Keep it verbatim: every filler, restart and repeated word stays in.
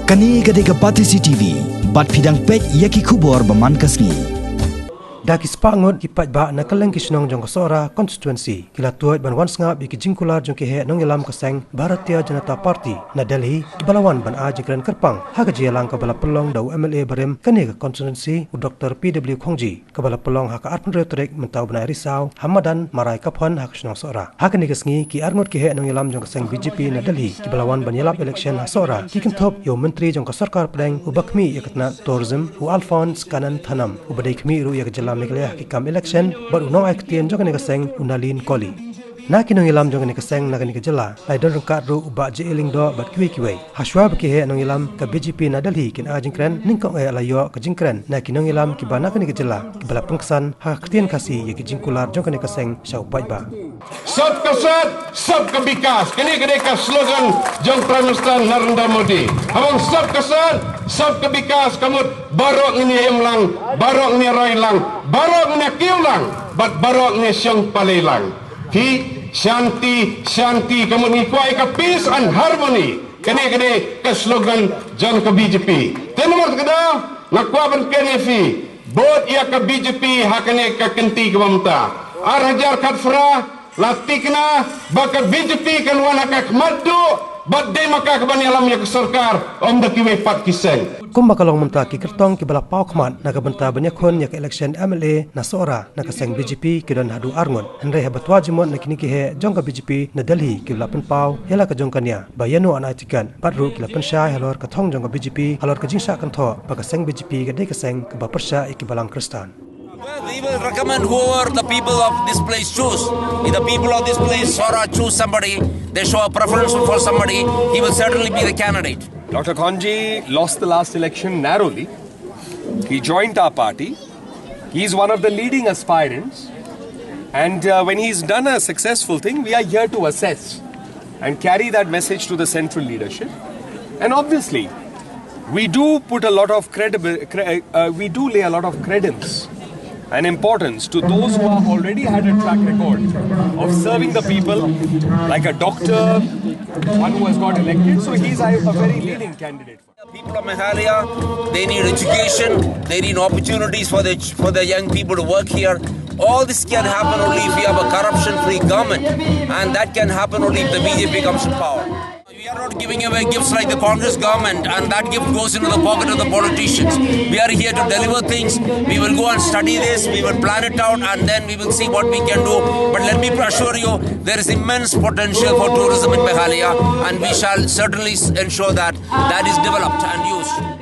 Kane ka dei ka Batesi T V, bad phi dang peit ïa ki khubor ba man ka sngi. Da ki spah ngut ki paidbah na kylleng ki shnong jong ka Sohra constituency ki la tuid ban wan sngap ïa ki jingkular jong ki heh nongïalam ka seng Bharatiya Janata Party na Delhi, kiba la wan ban ai jingkren kyrpang ha ka jingïalang kaba la pynlong da u M L A barim kane ka constituency, u Doctor P W Khongji, kaba la pynlong ha ka arphew hynriew tarik mynta u bnai Risaw ha madan Marai Kaphon ha ka shnong Sohra. Ha kane ka sngi ki arngut ki heh nongïalam jong ka seng B J P na Delhi kiba la wan ban ïalap election ha Sohra ki kynthup ïa u Myntri jong ka Sorkar Pdeng uba khmih ïa ka tnat Tourism, u Alphonse Khananathanam, uba dei khmih ruh ïa ka jylla Meghalaya ha ki kam election, bad u nongai ktien jong kane ka seng, u Nalin Koli. Na ki nongïalam jong kane ka seng na kane ka jylla, la ïadon ryngkat ruh u Bah J A Lyngdoh bad kiwei kiwei. Hashwa ba ki heh nongïalam ka B J P na Delhi kin ai jingkren, nyngkong eh la ïoh ka jingkren na ki nongïalam kiba na kane ka jylla kiba la pynksan ha ka ktien Khasi ïa ki jingkular jong kane ka seng sha u paidbah. सबका साथ, सबका विकास. Kane ka dei ka slogan jong Prime Minister Narendra Modi. Haba ong सबका साथ, सबका विकास ka mut baroh ngin ïa im lang, baroh ngin ïa rai lang, baroh ngin ïa kiew lang, bad baroh ngin ïa shong palei lang. Phi, shanti, shanti, ka mut ngi kwah ïa ka peace and harmony. Kane ka dei ka slogan jong ka B J P. Te namar kata nga kwah ban kren ïa phi, vote ïa ka B J P ha kane ka kynti kaba mynta. Ar hajar khatphra la thikna ba ka B J P kan wan ha ka khmat duh, bad dei ma ka kaban ïalam ïa ka sorkar, ym da kiwei pat ki seng. Kumba ka long mynta, ki kyrtong kiba la paw khmat na ka bynta ban ïakhun ïa ka election M L A na Sohra na ka seng B J P ki don haduh arngut. Hynrei haba twa jingmut na kine ki heh jong ka B J P na Delhi kiba la pynpaw ïa la ka jong ka nia ba ïano yn ai tiket, bad ruh ki la pynshai halor ka thong jong ka B J P halor ka jingshah kynthoh ba ka seng B J P ka dei ka seng kaba pyrshah ïa ki balang Khristan. Well, we will recommend whoever the people of this place choose. If the people of this place, Sohra, choose somebody, they show a preference for somebody, he will certainly be the candidate. Doctor Khongji lost the last election narrowly. He joined our party. He is one of the leading aspirants. And uh, when he's done a successful thing, we are here to assess and carry that message to the central leadership. And obviously, we do put a lot of credible, cre- uh, we do lay a lot of credence and importance to those who have already had a track record of serving the people, like a doctor, one who has got elected. So he's a, a very leading candidate. People of Meghalaya, they need education, they need opportunities for the, for the young people to work here. All this can happen only if we have a corruption-free government, and that can happen only if the B J P comes to power. We are not giving away gifts like the Congress government, and that gift goes into the pocket of the politicians. We are here to deliver things. We will go and study this, we will plan it out, and then we will see what we can do. But let me assure you, there is immense potential for tourism in Meghalaya, and we shall certainly s- ensure that that is developed and used.